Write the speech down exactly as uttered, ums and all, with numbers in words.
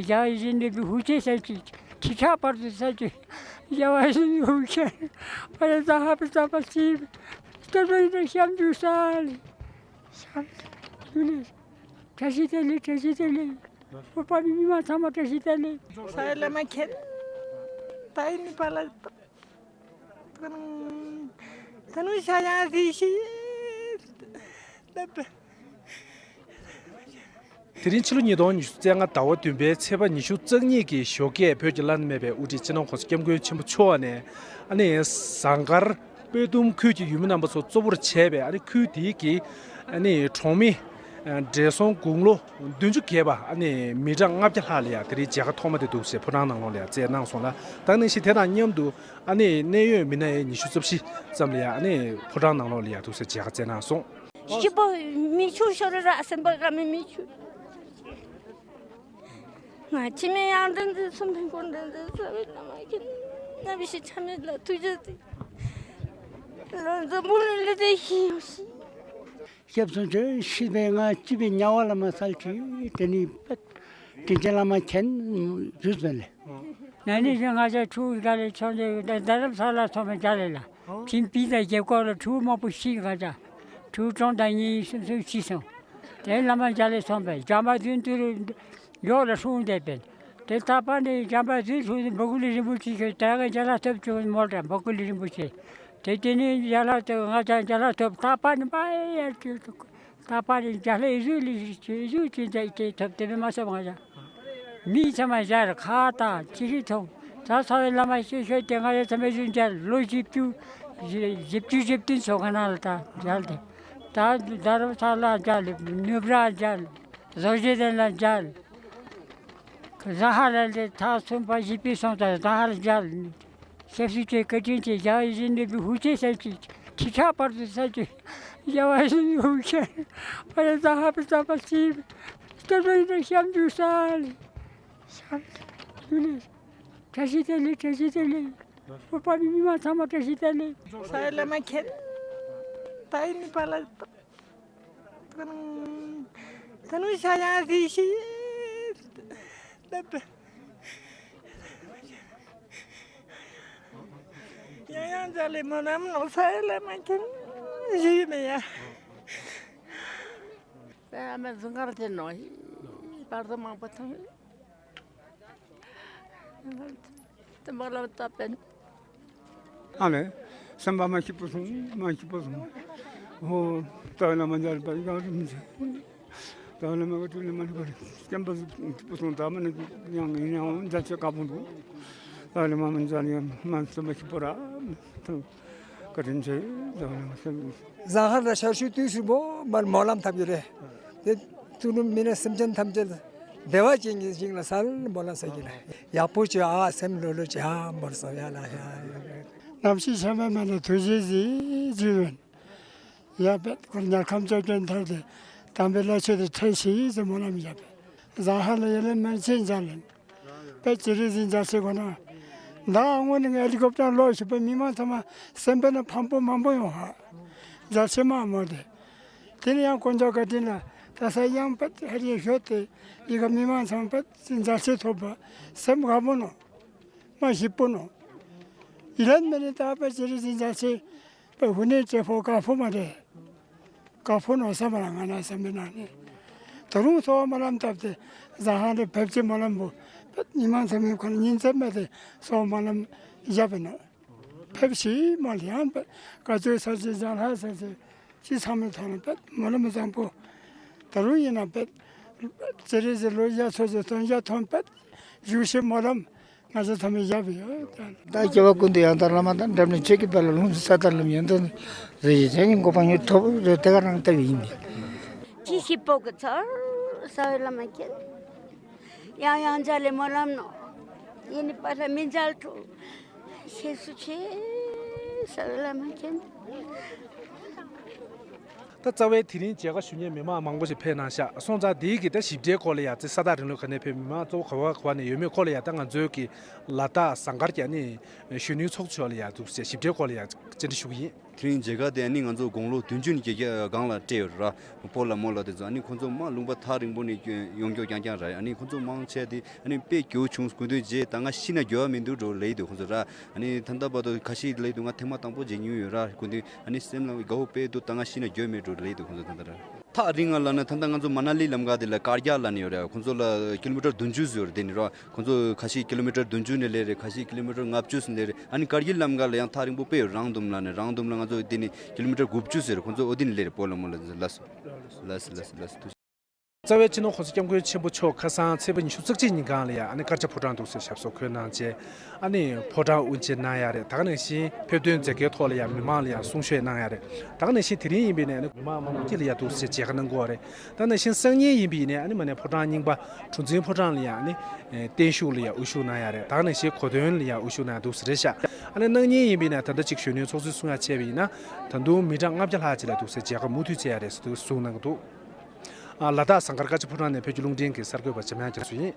རྒྱ་ཡི་བཞིན་འདི་བུ་ཧུ་ཆེ་ས་ཅི་ཁྲི་ཁྲག་བར་དུ་ས་ཅི་རྒྱ་བ་བཞིན་ཧུ་ཆེ་པ་རེ་ས་ཧ་པི་ས་པ་སི་སྟོད་པའི་འདྲ་ཤམ་དུ་ས་ལི་ཤམ་དུ་ལི་བཀྲ་ཤིས་བདེ་ལེགས། བཀྲ་ཤིས་བདེ་ལེགས། བོད་པ་མི་མི་མང་ཚང་མ་བཀྲ་ཤིས་བདེ་ལེགས། ས་ཡ་བླ་མ་མཁྱེན། ད་ཡིན་པ་ལ། ད་ནུ་ཤ་ཡང་རི་ཤི། དེ་རིང་ཕྱི་ལོ་ཉིས་སྟོང་ཉི་ཤུ་རྩ་ལྔ་ཟླ་བ་བདུན་པའི་ཚེས་པ་ཉི་ཤུ་རྩ་གཉིས་ཀྱི་ཞོགས་ཀས་བོད་ཀྱི་བླ་ན་མེད་པའི་དབུ་ཁྲིད་སྤྱི་ནོར་༸གོང་ས་༸སྐྱབས་མགོན་ཆེན་པོ་མཆོག་ནས་ཨ་ནི་ཟངས་དཀར་དཔལ་གཏུམ་ཁུལ་གྱི་ཡུལ་མི་རྣམ་པ་ཚོ་གཙོ་བོར་བྱས་པའི་ཨ་ནི་ཁུལ་དེའི་གི་ཨ་ནི་གྲོང་མི་བགྲེས་སོང་དགུང་ལོ་བདུན་ཅུ་བརྒལ་བ་ཨ་ནི་མི་གྲངས་ལྔ་བརྒྱ་ལྷག་ལ་ཡང་དེ་རིང་མཇལ་ཁ་ཐོག་མ་དེ་འདུག་ཟེར་ཕོ་བྲང་ནང་ལོགས་ལ་ཡང་བསྩལ་གནང་སོང་ལ། ད་གནང་བཞིན་དེ་དང་མཉམ་དུ་ཨ་ནི་གནད་ཡོད་མི་སྣ་ཡང་ཉི་ཤུ་རྩ་བཞི་ཙམ་ལ་ཡང་ཨ་ནི་ཕོ་བྲང་ནང་ལོགས་ལ་ཡང་འདུག་ཟེར་མཇལ་ཁ་བསྩལ་གནང་སོང་། སྐྱིད་པོ་མི་ཆུ་ཤོར་ར་སེམས་པ་ག་མི་མི་ཆུ། ང་ཅི་མི་ཡང་འདྲ་འདི་སུམ་པའི་སྐོར་འདྲ་འདི་ས་བའི་ནམ་མཁའ་ན་བི་ཤི་ཆ་མེད་ལ་ཐུགས་རྗེ་ཆེ། ལ་འཛམ་བུ་གླིང་ལ་དེ་ཤི་ཡོང་ཤི། སྐྱབས་སུ་མཆི། ཤི་བའི་ང་སྐྱིད་པའི་དམྱལ་བ་ལ་མ་སལ་གྱིས་དེ་ནི་དྲིན་ཅན་བླ་མ་མཁྱེན་ཞུས་པ་ལས། ན་ནི་ཞིག་ང་ཅག་ཕྲུ་གུ་ག་ལས་ཆོག་འདི་རྡ་རམ་ས་ལ་ཚོགས་པའི་རྒྱ་ལས་ལ་ཕྱིན་པི་ད་རྒྱབ་སྐོར་ལ་ཕྲུ་གུ་མང་པོ་ཤི། ང་ཅག་ཕྲུ་གུ་གྲངས་དང་གཉིས་གསུམ་གསུམ་ཤི་སོང་། དེ་བླ་མ་རྒྱ་ལས་ཚོགས་པའི་བྱམས་པ་བདུན་དུ་རུ་མགྱོགས་ལ་སྲུང་བསྡད་པས། དེ་རྟག་པར་ནི་བྱམས་པ་བདུན་ཚོགས་འབོ་གུ་ལི་རིན་པོ་ཆེ་ཁྱོད་དེ་ག་རྒྱ་ལ་ཐོབ་བྱུང་མོ་དྲ་འབོ་གུ་ལི་རིན་པོ་ཆེ། དེ་དེ་ནི་རྒྱ་ལ་ཐོབ་ང་ཅག་རྒྱ་ལ་ཐོབ་རྟག་པར་ནི་པ་ཡ་ཁྱོད། ད་པ་རི་འཇའ་ལྷའི་གཟུགས་ལས་གཟུགས་ཅན་དེ་ཐོབ་དེ་མི་མ་སོང་ང་ཡ། མི་ཚང་མ་ཡར་ཁ་དང་ཅི་ཞིག་ཐོབ། ད་ས་བའི་བླ་མ་ཤེས་ཤོད་དེ་ང་ཡ་ཚང་མས་གཟུགས་མཇལ་ལོ་བཞི་བཅུ། བཞི་བཅུ་བཞི་བདུན་སོ་ཁ་ན་ལ་ད་མཇལ་ཏེ། ད་རྡ་རམ་ས་ལ་མཇལ། ནུབ་ར་མཇལ། རྫོགས་བྱེད་གདན་ལ་མཇལ། ཟ་ཧ་ལ་ལས་ད་གསུམ་པ་བཞི་པའི་སོང་ད་ཟ་ཧ་ལ་མཇལ། ཞབས་ཞུ་བཅས་བཀའ་དྲིན་ཆེ། རྒྱ་བཞིན་ནས་བུ་ཧུ་ཆེ་ས་ཅི་ཁྲི་ཁྲག་བར་དུ་ས་ཅི་རྒྱ་བ་བཞིན་ཧུ་ཆེ་པ་རེ་ས་ཧ་པི་ས་པ་སི་སྟོད་པའི་འདྲ་ཤམ་དུ་ས་ལི་ཤམ་དུ་ལི་བཀྲ་ཤིས་བདེ་ལེགས། བཀྲ་ཤིས་བདེ་ལེགས། བོད་པ་མི་མི་མང་ཚང་མ་བཀྲ་ཤིས་བདེ་ལེགས། ས་ཡ་བླ་མ་མཁྱེན། ད་ཡིན་པ་ལ། ད་ནུ་ཤ་ཡང་རི་ཤི། ཡང་ཡང་མཇལ་ལེ་མོ་ནམ་ནོ་ས་ཡ་བླ་མ་མཁྱེན་ཞུས་མེད་ཡ། ས་ཡ་མ་ཟུང་གར་ཐེ་ནོ་ཧི་བར་དུ་མང་པོ་ཐོང་། དེ་མ་ལབ་ད་པན། ཨ་ལེ། སེམས་པ་མ་སྐྱིད་པོ་སོང་། མ་སྐྱིད་པོ་སོང་། ཧོ། ད་ལ་མ་མཇལ་པ་ཡང་རིམ་ཅི། ད་ལ་མ་ག་ཏུ་ལ་མ་ནི་པར་སྐྱམ་པ་སྐྱིད་པོ་སོང་། ད་མ་ནི་ཡང་ཡང་མཇལ་ཆེ་དཀའ་པོ་འདུག་ད་ལ་མ་མ་མཇལ་ཡང་མ་སེམས་པ་སྐྱིད་པོ་ར། ད་བཀའ་དྲིན་ཆེ། ད་ལ་མ་སེམས། ཟ་ཧར་ལ་ཤར་ཤུལ་དུས་སུ་མོ་མར་སྨོན་ལམ་བཏབ་ཡོད་རེད། དེ་དུས་ནུབ་མི་ནི་སེམས་ཅན་ཐམས་ཅད་བདེ་བ་ཅན་གྱི་ཞིང་ལ་སལ་མོ་ལ་ས་གི་ལ་ཡག་པོ་བྱོས་ཨ། སེམས་ལྷོད་ལྷོད་བྱོས་ཨ། མོར་སོ་ཡ་ལ་ཡ། ནམ་ཞིག་ཤ་མ་མ་ལ་ཐུགས་རྗེ་གཟིགས་ཀྱི་ཡོད། ཡ་པད་ཁོར་ཉལ་ཁམས་སྐྱོ་ཅན་ཐར་ཏེ་དམ་པའི་བླ་མཆོད་དེ་ཁྲེལ་ཞིག་ཟེར་མོ་ལ་མི་ཡ་པད་ཟ་ཧ་ལ་ཡ་ལ་མར་ཆེན་མཇལ་ལེན། པད་ཅི་རིགས་ཟིན་མཇལ་ཆེ་གོ་ན། ད་སྔོན་ནས་ཧེ་ལི་ཀོབ་ཊར་ལོག་ཞུ་པའི་མི་མང་ཚང་མ་སེམས་པ་ན་ཕམ་པོ་མང་པོ་ཡོང་ཧ། མཇལ་ཆེ་མ་མོ་དེ། དེ་ནས་ཡང་དཀོན་མཆོག་བཀའ་དྲིན་ལ་ད་ས་ཡང་པད་ཧེ་རི་ཤོད་དེ་ཡི་ག་མི་མང་ཚང་པད་མཇལ་ཆེ་ཐོབ་པ་སེམས་དགའ་པོ་ནོ། མ་ཞིབ་པོ་ནོ། ཡི་ལན་མེ་ནི་ད་པད་ཅི་རིགས་ཟིན་མཇལ་ཆེ། པད་ཧུ་ནེ་ཅེ་ཕོ་དཀའ་པོ་མ་རེད། དཀའ་པོ་ནོ་ས་མ་ལ་ང་ན་ས་མི་ན་ནི། ད་རུང་སོ་བ་མ་ལམ་བཏབ་སྟེ་ཟ་ཧ་ལེ་བེབ་ཅེ་མ་ལམ་བུ། པད་ཉི་མ་ཚ་མི་ཁོ་ན་ཉིན་ཚེ་མེད་དེ་སོ་བ་མ་ལམ་བཞག་པ་ནོ། ཕེབས་ཤིག་མ་ལ་ཡང་པད་བཀའ་ཆོས་ས་ཆེ་ཟ་ཧ་ས་ཆེ་ཅི་ཚང་མའི་ཐོག་ནས་པད་མ་ལམ་བཟང་པོ། ད་རུང་ཡིན་ན་པད་ཅི་རིགས་ཟེར་ལོ་ཡ་ཚོ་ཟེར་ཐོན་ཡ་ཐོན་པད་བཞུགས་ཤིག་མ་ལམ། ང་ཚོ་ཚང་མས་བཞག་པ་ཡོད། ད་སྐྱེ་བ་ཀུན་ཏུ་ཡང་དག་བླ་མ་དང་འབྲལ་མེད་ཆོས་ཀྱི་དཔལ་ལ་ལྷུང་བཟེད་ས་དང་ལམ་ཡོན་ཏན་ཟེར་ཞིང་ཆོས་ཉིད་འགོག་པ་ཉིད་ཐོབ་རེ་དེ་ག་རང་ལྟ་བུ་ཡིན་པས། ཅི་ཞིག་པོ་གི་ཚར་ས་བའི་བླ་མ་མཁྱེན། ཡང་ཡང་མཇལ་ལེ་མོ་ལམ་ནོ། ཡིན་ནི་པ་ལ་མི་མཇལ་ཐུབ། ཤེས་སུ་ཆེ། ས་བའི་བླ་མ་མཁྱེན། ད་རྩ་བའི་དེ་རིང་མཇལ་ཁ་ཞུ་མཁན་མི་མང་མང་པོ་ཞིག་ཕེབས་གནང་ཤག་སོང་ཙང་དེའི་གི་ད་ཞིབ་ཕྲའི་སྐོར་ལ་ཡ་ཙི་ས་ཐག་རིང་ལོ་ག་ནས་ཕེབས་མི་མང་གཙོ་བོ་ག་བ་ག་བ་ནས་ཡོད་མེད་སྐོར་ལ་ཡ་ད་ང་ཚོའི་གི་ལ་དྭགས་ཟངས་དཀར་གྱི་ཨ་ནི་གཞོན་ནུའི་ཚོགས་ཆེ་བ་ལ་ཡ་འདུག་ཟེར་ཞིབ་ཕྲའི་སྐོར་ལ་ཡ་བཅར་འདྲི་ཞུ་གི་ཡིན། དེ་རིང་མཇལ་ཁ་དེ་ཨ་ནི་ང་ཚོ་དགུང་ལོ་བདུན་ཅུ་ནས་བརྒྱད་བརྒྱ་སྒང་ལ་སྤྲད་ཡོད་ར། སྤོ་ལགས་རྨོ་ལགས་དེ་ཚོ་ཨ་ནི་ཁོང་ཚོ་མར་ལུང་པ་ཐག་རིང་པོ་ནས་ཡོང་མགྱོགས་རྐྱང་རྐྱང་ར། ཨ་ནི་ཁོང་ཚོ་མང་ཆེ་དེ་ཨ་ནི་དཔེ་སྐྱོ་བྱུང་། སྐུ་མདུན་མཇལ་ད་ང་ཤི་ན་འགྱོད་པ་མི་འདུག་འགྲོ་ལབ་ཀྱི་འདུག་ཁོང་ཚོ་ར། ཨ་ནི་ད་ལྟ་བར་དུ་ཁ་ཤས་ལབ་ཀྱི་འདུག་ང་ཐེངས་མ་དང་པོ་མཇལ་མྱོང་ཡོད་ར། སྐུ་མདུན་ཨ་ནི་སེམས་ལ་དགའ་བོ་དཔེ་འདུག་ད་ང་ཤི་ན་འགྱོད་མེད་འགྲོ་ལབ་ཀྱི་འདུག་ཁོང་ཚོ་ད་ལྟ་ར། ཐག་རིང་ང་ལབ་ན་ད་ལྟ་ང་ཚོ་མ་ན་ལི་ལམ་ཁ་དེ་ལ་དཀར་རྒྱག་ལབ་ནས་ཡོད་རེད། ཁོང་ཚོ་ལ་ཀི་ལོ་མི་ཊར་བདུན་ཅུ་ཟེར་དེ་ནི་ར། ཁོང་ཚོ་ཁ་ཤས་ཀི་ལོ་མི་ཊར་བདུན་ཅུ་ནས་སླེབས་རེད། ཁ་ཤས་ཀི་ལོ་མི་ཊར་ལྔ་བཅུ་ནས་སླེབས་རེད། ཨ་ནི་དཀར་རྒྱུན་ལམ་ཁ་ལ་ཡང་ཐག་རིང་པོ་དཔེ་ཡོད། རང་དུམ་ལབ་ནས། རང་དུམ་ལ་ང་ཚོ་དེ་ནི་ཀི་ལོ་མི་ཊར་དགུ་བཅུ་ཟེར། ཁོང་ཚོ་ཨོ་དེ་ནས་སླེབས་རེད། སྤོ་ལགས་རྨོ་ལགས། ལགས་སོ། ལགས་སོ། ལགས་སོ། ལགས་སོ། ཐུགས་རྗེ་ཆེ། རྩ་བའི་སྤྱི་ནོར་༸གོང་ས་༸སྐྱབས་མགོན་ཆེན་པོ་མཆོག་ཁ་སང་ཚེས་པ་ཉི་ཤུ་རྩ་གཅིག་ཉིན་གང་ལ་ཡ་ཨ་ནི་དཀར་ཆག་ཕོ་བྲང་འདུག་ཟེར་ཞབས་སོར་འཁོད་གནང་རྗེས། ཨ་ནི་ཕོ་བྲང་དབུ་འབྱེད་གནང་ཡ་རེད། ད་ག་ནང་བཞིན་ཕེབས་ཐོན་མཛད་སྒོའི་ཐོག་ལ་ཡ་མི་མང་ལ་ཡ་གསུང་བཤད་གནང་ཡ་རེད། ད་ག་ནང་བཞིན་དེ་རིང་ཡིན་པའི་ནས་ཨ་ནི་མི་མང་མང་པོ་ཅིག་ལ་ཡ་འདུག་ཟེར་མཇལ་ཁ་གནང་གི་ཡོད་རེད། ད་ག་ནང་བཞིན་སང་ཉིན་ཡིན་པའི་ནས་ཨ་ནི་མ་ནས་ཕོ་བྲང་རྙིང་པ་གྲུ་འཛིན་ཕོ་བྲང་ལ་ཡ་ཨ་ནི་བརྟན་བཞུགས་ལ་ཡ་དབུ་བཞུགས་གནང་ཡ་རེད། ད་ག་ནང་བཞིན་གོ་སྟོན་ལ་ཡ་དབུ་བཞུགས་གནང་ཡ་འདུག་ཟེར་རེད་ཤག་ཨ་ནི་གནངས་ཉིན་ཡིན་པའི་ནས་ད་ལྟ་ཅིག་གཞོན་ནུའི་ཚོགས་གཙོས་གསུང་ཡ་བྱས་པ་ཡིན་ན། ད་དུང་མི་གྲངས་ལྔ་བརྒྱ་ལྷག་ཅིག་ལ་འདུག་ཟེར་མཇལ་ཁ་མུ་མཐུད་བྱས་ཡ་རེད་ཟེར་དུ་གསུངས་གནང་གི་འདུག་ཨ། ལ་དྭགས་ཟངས་དཀར་དཀར་ཆག་ཕོ་བྲང་ནས་བོད་ཀྱི་རླུང་འཕྲིན་གྱི་གསར་འགོད་པ་འཇམ་དབྱངས་རྒྱ་མཚོ་ཡིན།